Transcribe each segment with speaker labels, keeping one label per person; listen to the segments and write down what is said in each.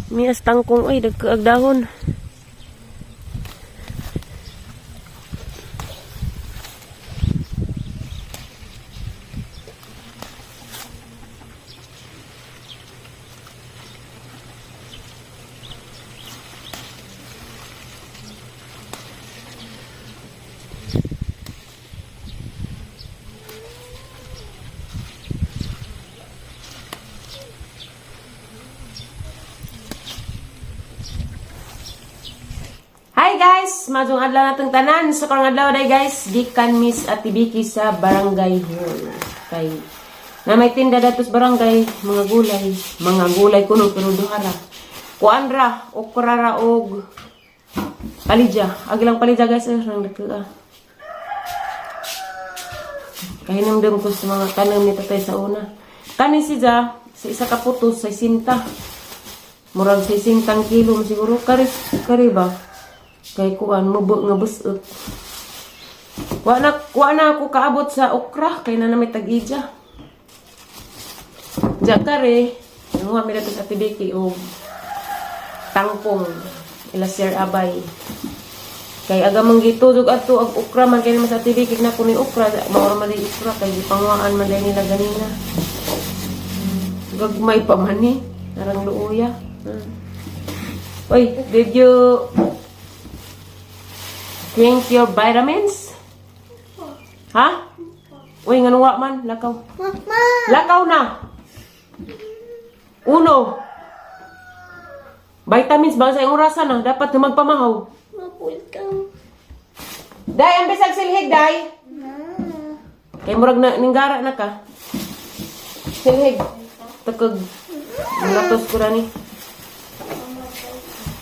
Speaker 1: Mias tangkong oy, dagkaag dahon. Hi guys! Majong adlaw natong tanan. Sa karong adlaw day guys, gikan Miss Ate Vicky sa Barangay Hall. Kay na may tinda datos barangay, mga gulay, mga gulay kuno pero duha ra. Kuan ra, okra ra og palidya. Agilang palidya guys, eh, rang dagko. Kahinumdum ko sa mga tanom ni tatay sa una. Kani siya, sa isa ka putos, sa sinta. Murag sa sintang kilo mo siguro. Kari, kari ba? Kay kuan mo nga busot. Wa na ako kaabot sa okra kay na may tag-ija. Diya kare, nanguha mi dato sa Ate Vicky og tangkong ila Sir Abay. Kay aga man gitudog adto ag okra man kay naman sa Ate Vicky na kuno okra, mao ra man di okra kay gipanguhaan man dai nila ganina. Gagmay pa man ni, narang luoya. Oy, did you drink your vitamins? Ha? Uy, nga wa man, lakaw.
Speaker 2: Mama!
Speaker 1: Lakaw na! Uno. Vitamins ba sa iyong orasan na? Dapat magpamahaw.
Speaker 2: Mapulkang.
Speaker 1: Day, ang bisag silhig, day.
Speaker 2: Na.
Speaker 1: Kay murag na, ninggara na ka. Silhig. Takag, latos ko na ni.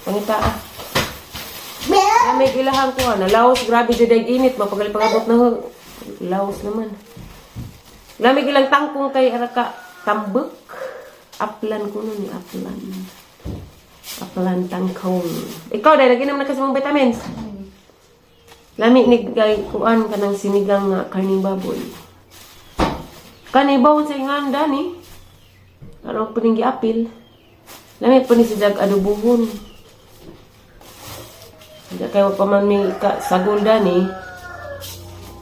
Speaker 1: Pangita ah. May ilahang ko na laos grabe jud ay init mapagali pangabot na ho. Laos naman. Lamig ilang tangkong kay araka tambek. Aplan ko nun ni aplan. Aplan tangkong. Ikaw dai naginom na kasi mong vitamins. Lami ni kay kuan kanang sinigang nga karning baboy. Kani bawon sa inganda ni. Ano puning giapil. Lami po ni si Jag adubuhon. Hindi kayo pa man may ka, sagol dani.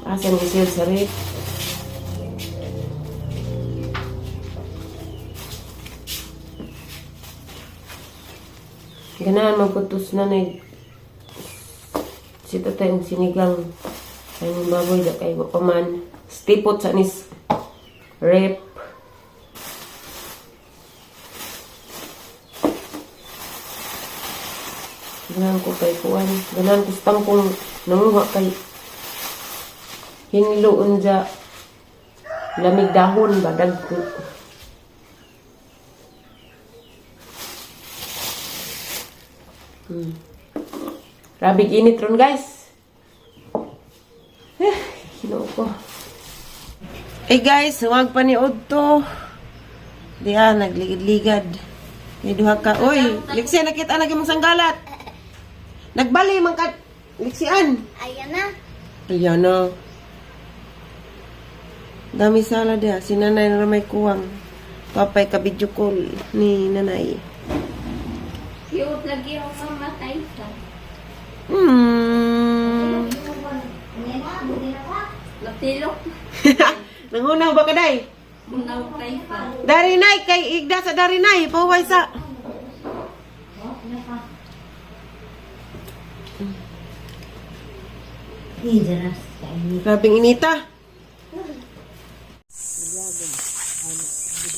Speaker 1: Asan ni sir sa rep? Ganahan magputos na nag si tatay ang sinigang ay ng baboy da kay wa pa man stipot sa nis rep. Ganahan ko kay kuan. Ganahan ko sa tangkong nanguha kay hinloon ja lamig dahon ba dagko. Rabig init ron guys. Eh, hinoo ko. Hey guys, huwag pa ni Odto. Diha, nagligid-ligad. May duha ka. Uy, Lixia, nakita na mong sanggalat. Nagbali man ka. Lixian.
Speaker 2: Ayan na.
Speaker 1: Ayan na. Dami sala diha. Si nanay na may kuwang. Papay ka video call ni nanay.
Speaker 3: Cute lagi ako mamatay ka. Natilok.
Speaker 1: Nangunaw ba ka day?
Speaker 3: Munaw kay pa.
Speaker 1: Darinay kay igda sa darinay. Pahuway sa. Grabing inita.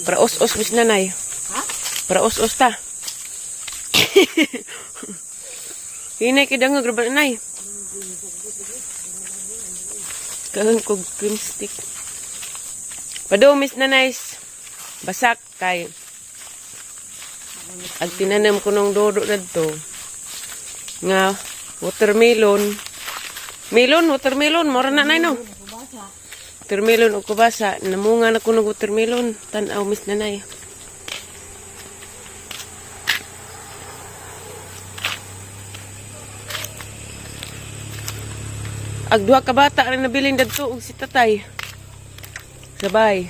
Speaker 1: Para os-os mis nanay. Para os-os ta. Hinay kay dangog grabe nanay. Kaon kog cream stick. Pado mis nanay. Basak kay ag tinanam ko nung dodo dadto nga watermelon. Melon, watermelon, mora na nay no. Watermelon o kubasa, namunga na kuno watermelon, tan-aw mis nanay. Ag duha ka bata rin nabilin dadto og si tatay. Sabay.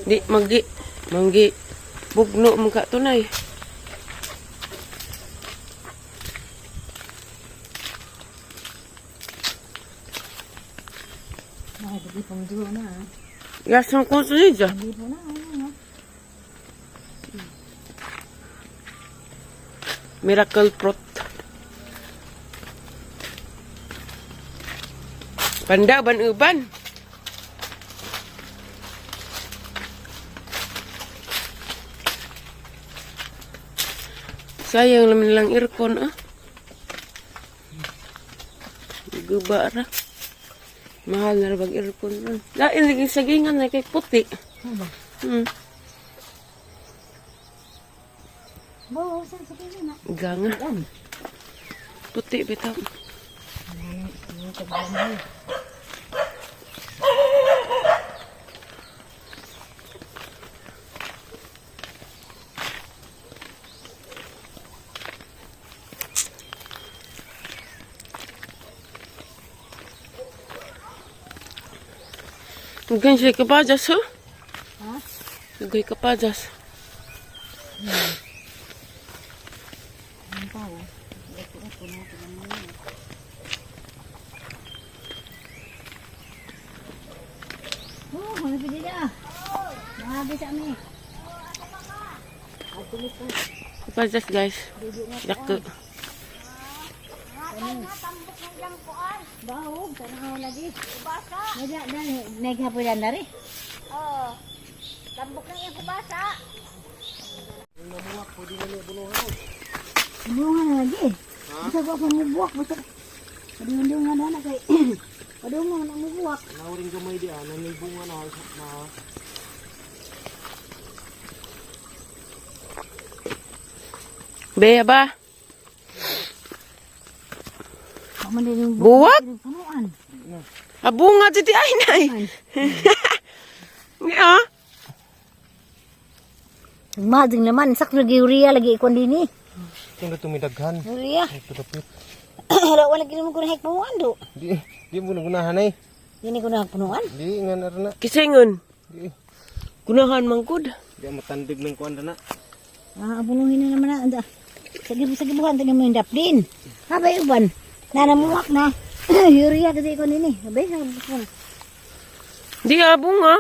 Speaker 1: Di manggi manggi Bugno mo ka tunay. Yasang ko sa niya. Miracle fruit. Panda ban uban. Sayang naman lang aircon ah. Guba ra. Mahal na ra bag aircon ron. Lain lagi sagingan na kay puti.
Speaker 2: Bo, saan sa kanya na?
Speaker 1: Ganga. Puti bitaw. Ganyan siya kapajas, ha?
Speaker 2: Ha?
Speaker 1: Nagay kapajas.
Speaker 2: Ang tao. Oh, mga pili na. Mga sa amin.
Speaker 1: Kapajas, guys. Dako.
Speaker 2: Bahog, tanaw lagi. Wala na, naghapulan na rin.
Speaker 3: Oo. Tambok ng iyong kubasa.
Speaker 2: Bunga na lagi. Basta ko ako mubuwak. Basta. Padung-dungan na na kay. Padung na mubuwak.
Speaker 4: Nauring gamay di ah, may bunga na na.
Speaker 1: Bea ba?
Speaker 2: Ako man din yung
Speaker 1: Buwak?
Speaker 2: punuan.
Speaker 1: Abunga dito ay nay. Ni ah.
Speaker 2: Mading naman, sakto lagi urea lagi ikon dini.
Speaker 4: Ito na tumidaghan.
Speaker 2: Urea.
Speaker 4: Ito dapit.
Speaker 2: Wala wala gini mo kunahik punuan do.
Speaker 4: Di di mo nagunahan ay.
Speaker 2: Gini kunahik punuan.
Speaker 4: Di nga na na.
Speaker 1: Kisingon.
Speaker 4: Di
Speaker 1: Kunahan man gud.
Speaker 4: di matandig ng kuan na.
Speaker 2: Ah, punuhin na naman na. Anda. Sige sige buhan tingnan mo yung daplin. Habay uban. Nanamuwak na. Urea kasi ikon dini. Habay sa punuan.
Speaker 1: Di ah bunga.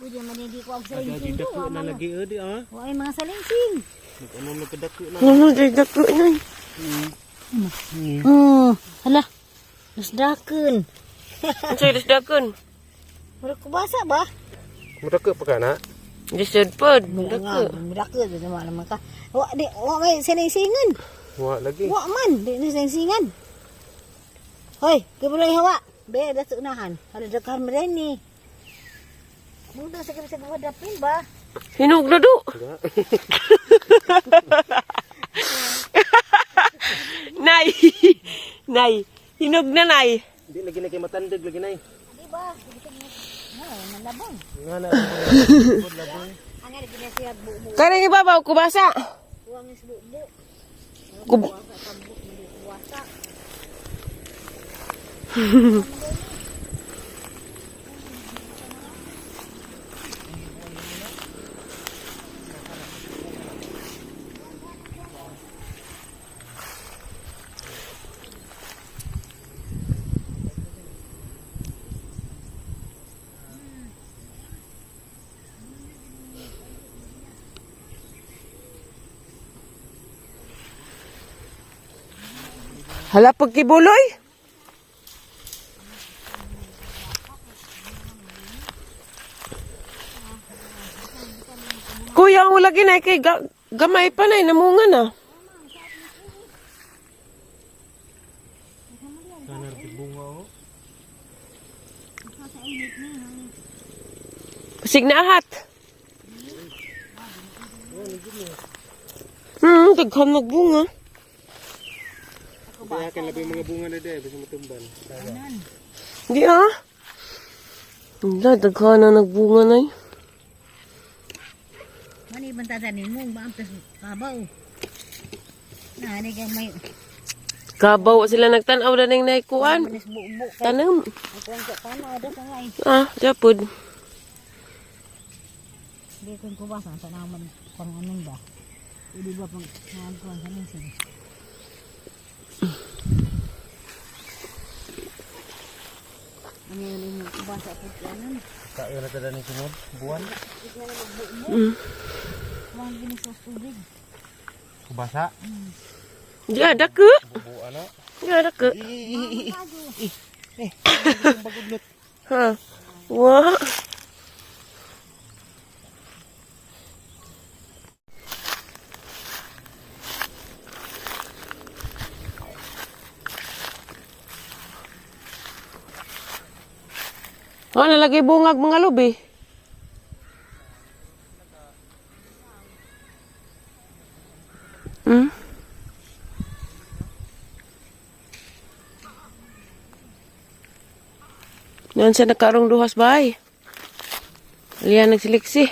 Speaker 2: Pwede man hindi ko ang salingsing do.
Speaker 4: Dako na lagi di ah.
Speaker 2: Wa ay mga salingsing.
Speaker 4: Ano nagkadako na.
Speaker 1: Ano di dako nay.
Speaker 2: Oh, hala. Nasdaken.
Speaker 1: Unsay dasdakan?
Speaker 2: Murag kubasa ba?
Speaker 4: Mudako pa ka na.
Speaker 1: Disad pod. Dako.
Speaker 2: Murag naman naman ka. Wa di wa may salingsingan.
Speaker 4: Wa lagi.
Speaker 2: Wa man, di na salingsingan. Hoy, kibuloy hawa. Be, dato unahan. Hala daghan man ni. Mundo sa kami sa dapin ba?
Speaker 1: Hinog na do. Nay. Nay. Hinog na nay.
Speaker 4: Di lagi na kay matandig lagi nay.
Speaker 2: Di ba? No, malabong.
Speaker 4: Nga na.
Speaker 2: Ang ari ginasiya bubo.
Speaker 1: Kanang ibabaw kubasa.
Speaker 2: Kuwang is bubo.
Speaker 1: Kub Hala pagkibuloy. Kuya, ang lagi na kay gamay pa na namunga na.
Speaker 4: Kanar di bunga oh.
Speaker 1: Pasig na ahat. Daghan nagbunga.
Speaker 4: Kaya kan labi mga bunga na di basta matumban.
Speaker 1: Di ah. Wala, daghan na nagbunga na eh.
Speaker 2: Mani ban tatanin mo, maampas kabaw. Na, ani kay may
Speaker 1: Kabaw sila nagtanaw na ng naikuan.
Speaker 2: manis bubo.
Speaker 1: Tanam.
Speaker 2: Kuwang sa tanaw, ada ka nga eh.
Speaker 1: Ah, japod.
Speaker 2: Hindi ko yung kubasa. Sa naman pang anong ba? Hindi ba pang nakakuha sa minsan? Ano yun yung kubasa po kanan?
Speaker 4: Kayo na tada ni sunod. Buwan.
Speaker 2: Kuha ginis sa tubig.
Speaker 4: Kubasa.
Speaker 1: Di ada ke?
Speaker 4: Bubuan na.
Speaker 1: Di ada ke? Ha. Wah. Oh, nalagay bungag mga lubi. Noon sa nagkarong duhas bay. Aliyan nagsiliksi.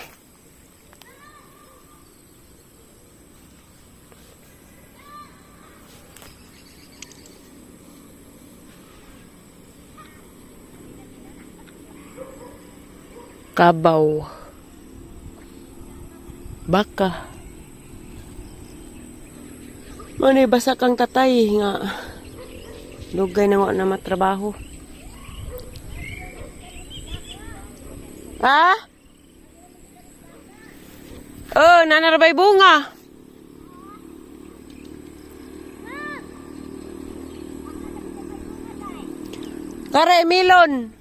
Speaker 1: Kabaw. Baka. Manoy basa kang tatay nga. Dugay na nga na matrabaho. Ha? Oh, nanarabay bunga. Kare, Milon.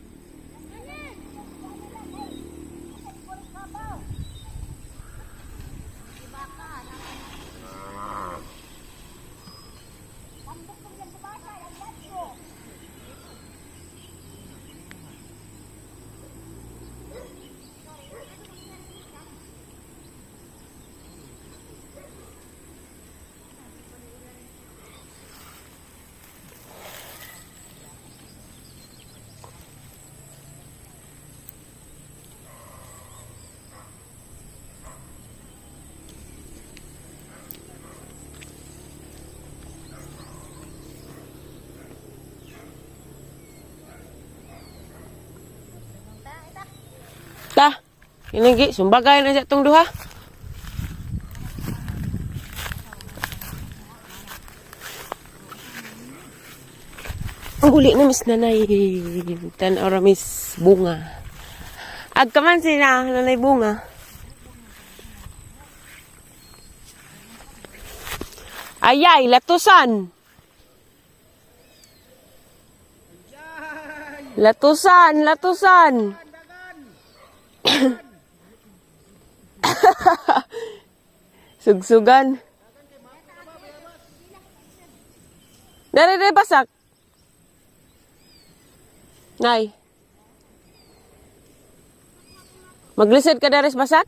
Speaker 1: Ta. Inagi, sumbagay na siya tong duha. Ang huli na miss nanay. Tan ora miss bunga. Agkaman sila nanay bunga. Ayay, latusan. Latusan, latusan. Sugsugan. Dere dere basak. Nay. Maglisod ka deres basak?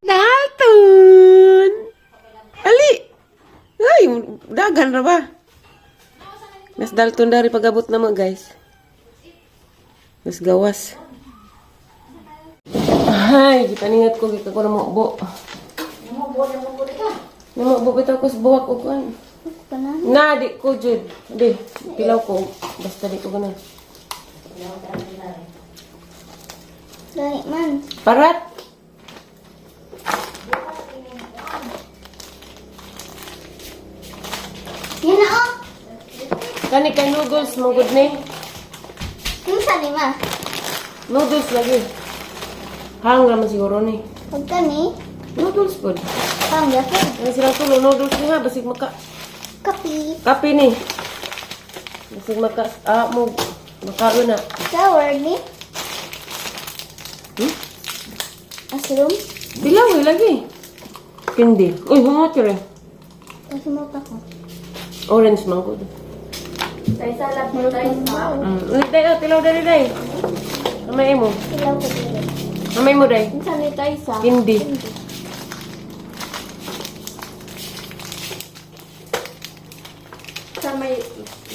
Speaker 1: Dalton! Ali! Ay, dagan ra ba? Mas Dalton dari pagabot na mo, guys. Mas gawas. Ay, gipaningat ko gika ko na mo ubo. Namubo bitaw ko sa buwak og kuan. Na di ko jud. Di, pilaw ko basta di ko ganun.
Speaker 3: Dali man.
Speaker 1: Parat.
Speaker 3: Yan na oh.
Speaker 1: Kani kay noodles mo gud ni.
Speaker 3: Kinsa ni ma?
Speaker 1: Noodles lagi. Hang raman siguro ni.
Speaker 3: Huwag ka ni.
Speaker 1: Noodles pod.
Speaker 3: Panggapon.
Speaker 1: Ang silang tulo noodles ni ha basig maka
Speaker 3: Kapi.
Speaker 1: kape ni. Basig maka ah mo makaon na.
Speaker 3: Sour ni. Mushroom.
Speaker 1: Bilaw eh, lagi. Kindi. Uy, humot rin.
Speaker 3: Kasi mo pa ko.
Speaker 1: Orange mango. Uy, day, oh, tilaw dali day. Mamay mo.
Speaker 3: Ilaw ko dito.
Speaker 1: Mamay mo day.
Speaker 3: Kinsa ni tayo sa?
Speaker 1: Kindi.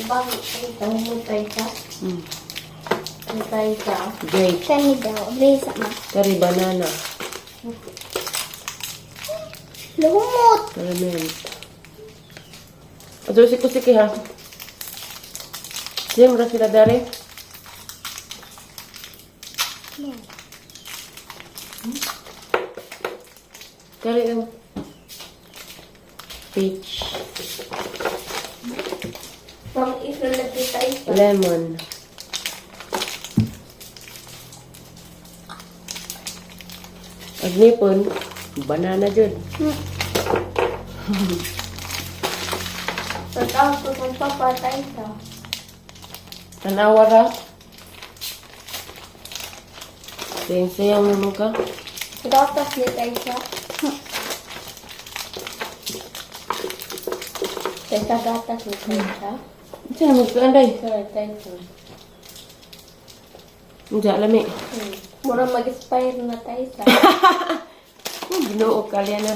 Speaker 3: Bago ito mo tayo ka. Tayo ka.
Speaker 1: Grape.
Speaker 3: Kani daw. Bisa ma.
Speaker 1: Kari banana.
Speaker 3: Lumot.
Speaker 1: Caramel. Ato si kusiki ha. Same ra sila dare. Kari ang peach,
Speaker 3: Pang isa lagi tayo ka.
Speaker 1: Lemon. Agnipon, banana jud.
Speaker 3: Pagkakos ko kung papatay ka.
Speaker 1: Tanawa ra. Sayang mo ka.
Speaker 3: Gatas ni tayo ka. Tayo gatas ni tayo ka.
Speaker 1: Unsa na magkaanday?
Speaker 3: Sorry, tayo.
Speaker 1: Unsa lami?
Speaker 3: Mura mag-expire na tayo sa.
Speaker 1: Ginoo kalya na.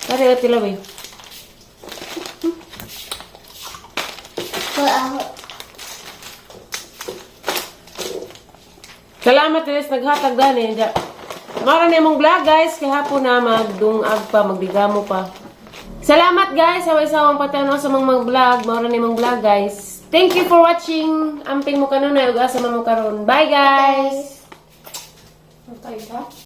Speaker 1: Kari ati labi.
Speaker 3: Wala.
Speaker 1: Salamat guys, naghatag dani. Ja. Mara na imong vlog, guys, kay hapon na magdungag pa, magdigamo pa. Salamat guys, saway-sawang patanaw sa mga vlog. Mara na imong vlog, guys. Thank you for watching. Amping mo kanunay ug asa man mo karon. Bye, guys.
Speaker 3: Tayo ka?